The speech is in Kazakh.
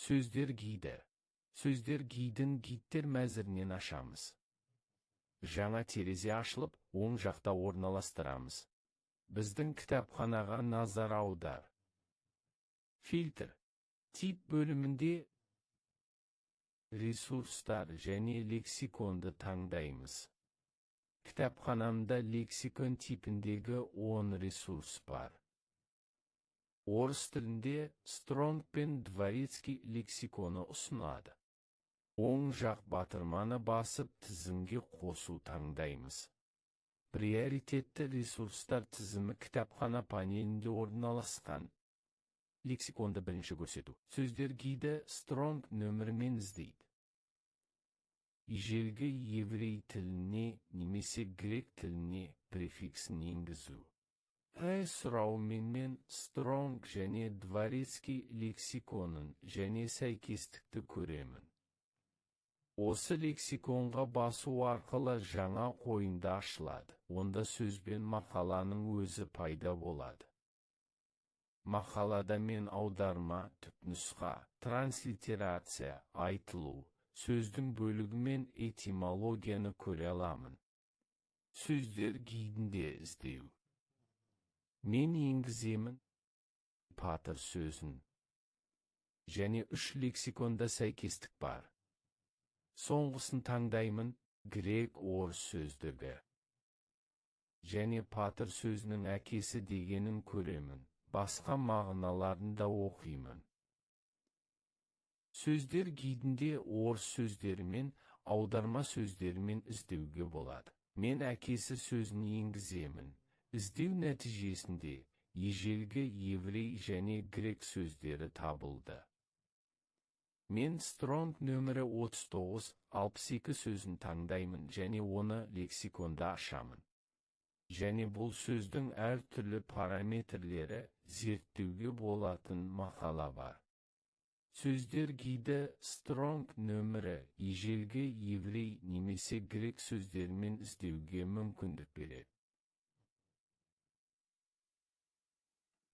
Сөздер гиді. Сөздер гидін гидтер мәзірінен ашамыз. Жаңа терезе ашылып, оң жақта орналастырамыз. Біздің кітапханаға назар аудар. Фильтр. Тип бөлімінде ресурстар және лексиконды таңдаймыз. Кітапханамда лексикон типіндегі 10 ресурс бар. Орыс тілінде Стронг пен Дворецкий лексиконы ұсынады. Оң жақ батырманы басып, тізімге қосу таңдаймыз. Приоритетті ресурстар тізімі кітапхана панелінде орналасқан. Лексиконды бірінші көрсету. Сөздер гиді Стронг нөмірімен іздейді. Ежелгі еврей тіліне немесе грек тіліне префиксін енгізу. Сұрауымен мен Стронг және Дворецкий лексиконын және сәйкестікті көремін. Осы лексиконға басу арқылы жаңа қойынды ашылады. Онда сөз бен мақаланың өзі пайда болады. Мақалада мен аударма, түпнұсқа, транслитерация, айтылу, сөздің бөлігі мен этимологияны көре аламын. Сөздер гидінде іздеу. Мен енгіземін патер сөзін. Және үш лексиконда сәйкестік бар. Соңғысын таңдаймын, грек орыс сөздігі. Және патер сөзінің әкесі дегенін көремін. Басқа мағыналарын да оқимын. Сөздер гидінде орыс сөздерімен, аударма сөздерімен іздеуге болады. Мен әкесі сөзін енгіземін. Іздеу нәтижесінде ежелгі еврей және грек сөздері табылды. Мен Стронг нөмірі 3962 сөзін таңдаймын және оны лексиконда ашамын. Және бұл сөздің әртүрлі параметрлері зерттеуге болатын мақала бар. Сөздер гиді Стронг нөмірі ежелгі еврей немесе грек сөздерімен іздеуге мүмкіндік береді.